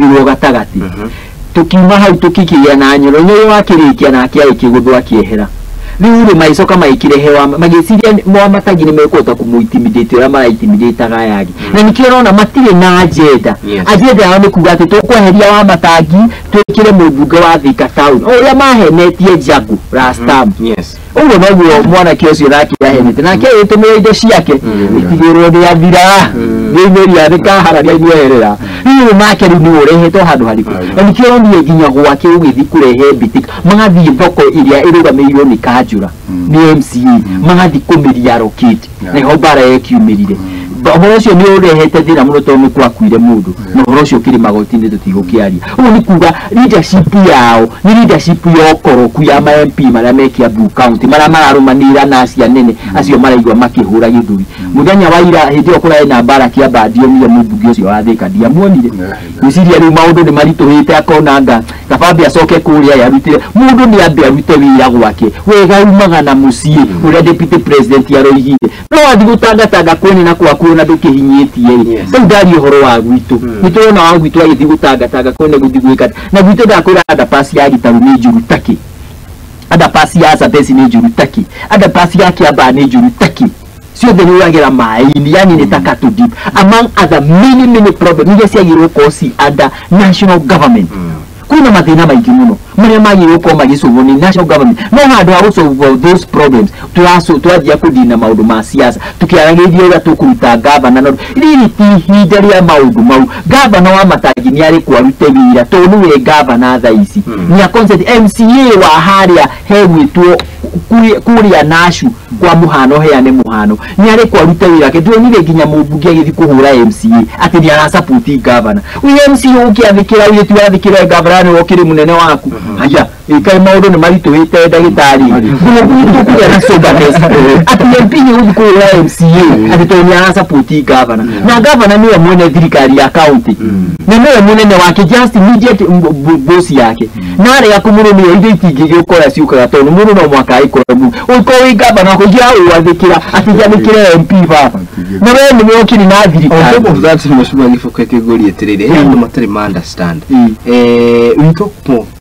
Akĩgũthĩrwo gatagatĩ. Tũkiuma hau tũkĩkĩgĩa na Nyoro. Nyoro wakĩrĩkia nake agĩkĩgũthwo akĩehera. Rĩu rĩ, magĩcoka magĩkĩrehe wa magĩciria Wamatangi nĩ mekũhota kũmũ-intimidate ũrĩa mara-intimidate aya angĩ, na nĩkĩo ũrona matirĩ na agenda. Agenda yao nĩ kuga atĩ tũkweheria Wamatangi, twĩkĩre mũmbunge wa Thika Town, o ũrĩa mahenetie Jagu last time. Ũguo noguo mwanake ũcio nake ahenete, nake agĩtũmĩra indo ciake itigĩrwo nĩ athira nĩimĩria nĩ kahara nĩ rĩu nake rĩu nĩ ũrehetwo handũ harĩkũ, na nĩkĩo ũronire nginya gwake ũgĩthiĩ kũrehe mbĩtĩka, magathiĩ thoko ĩrĩa ĩrũgamĩrĩirwo nĩ kanjũra, nĩ MCA, magathiĩ kũmĩria allocate, na iho mbara yekiumĩrire. Ũhoro ũcio nĩ ũrehete thĩna mũno tondũ nĩ kwakuire mũndũ, na ũhoro ũcio ũkĩrĩ magoti-inĩ, tũtigũkĩaria. Ũguo nĩ kuga leadership yao nĩ leadership ya ũkoroku ya ma MP marĩa me Kiambu County, marĩa mararũmanĩrĩra na acio anene acio maraigua makĩhũra gĩthũri. Mũthenya wa ira hĩndĩ ĩyo kũrarĩ na mbara Kĩambaa, ndionire mũmbunge ũcio wa Thika, ndiamuonire. Gwĩciria rĩu maũndũ nĩ maritũhĩte, akona anga kabambe acoke kũrĩa arutire mũndũ nĩ ambe arute wĩra gwake wega umaga na mũciĩ, ũrĩa deputy president aroigire. No wathiĩ gũtangatanga kwene na kwaku ona ndũkĩhinyĩtie rĩ. Rĩu ndaria ũhoro wa gwitũ, nĩ tũrona wa gwitũ agĩthiĩ gũtangatanga kwene, gũthiĩ gwĩka na gwitũ. Ndakwĩra underpass ya Gitaru nĩ njũru takĩ, underpass ya Zambezi nĩ njũru takĩ, underpass ya Kiambaa nĩ njũru takĩ, ciothe nĩ ũragera maĩ-inĩ, yani nĩ ta cattle dip, among other many many problems iria ciagĩrĩirwo gũkorwo ci under national government. Kwĩna mathĩna maingĩ mũno marĩa magĩrĩirwo gũkorwo magĩcũvwo nĩ national government, no handũ ha gũsolve those problems tũranjia kũdina maũndũ ma siasa, tũkĩaragĩrĩria ũrĩa tũkũruta gavana. No rĩrĩ ti ihinda rĩa maũndũ mau. Gavana wa Matangi nĩ arĩ arute wĩra tondũ nĩwe gavana thaa ici, nĩ consent MCA wa harĩa hegwĩtwo kũrĩa Nashu kwa mũhano, heane mũhano, nĩ arĩ arute wĩra wake. Ndionire nginya mũmbunge agĩthiĩ kũhũra MCA atĩ nĩ arasupport gavana. Wĩ MCA ũkĩathĩkĩra wĩ ti wathĩkĩra gavana, nĩwe ũkĩrĩ mũnene waku. Haya, ĩkaĩ maũndũ nĩ maritũhĩte, ndagĩtarĩ, tũkũgĩa na soberness atĩ MP nĩ gũthiĩ kũhũra MCA atĩ tondũ nĩ arasupport gavana, na gavana nĩwe mwene thirikari ya county na nĩwe mũnene wake, just immediate boss yake, na arega kũmũrũmĩrĩra indo itingĩgĩũkora ciũkaga, tondũ mũndũ no mũhaka agĩkorwo mu ũkorwo wĩ gavana kũnjia ũgwathĩkĩra atĩ njathĩkĩre MP baba, na we nĩwe ũkĩrĩ na On thirikari. top of that, Mheshimiwa Gĩboko, kĩngũria atĩrĩrĩ, he andũ matarĩ ma understand. We talk more.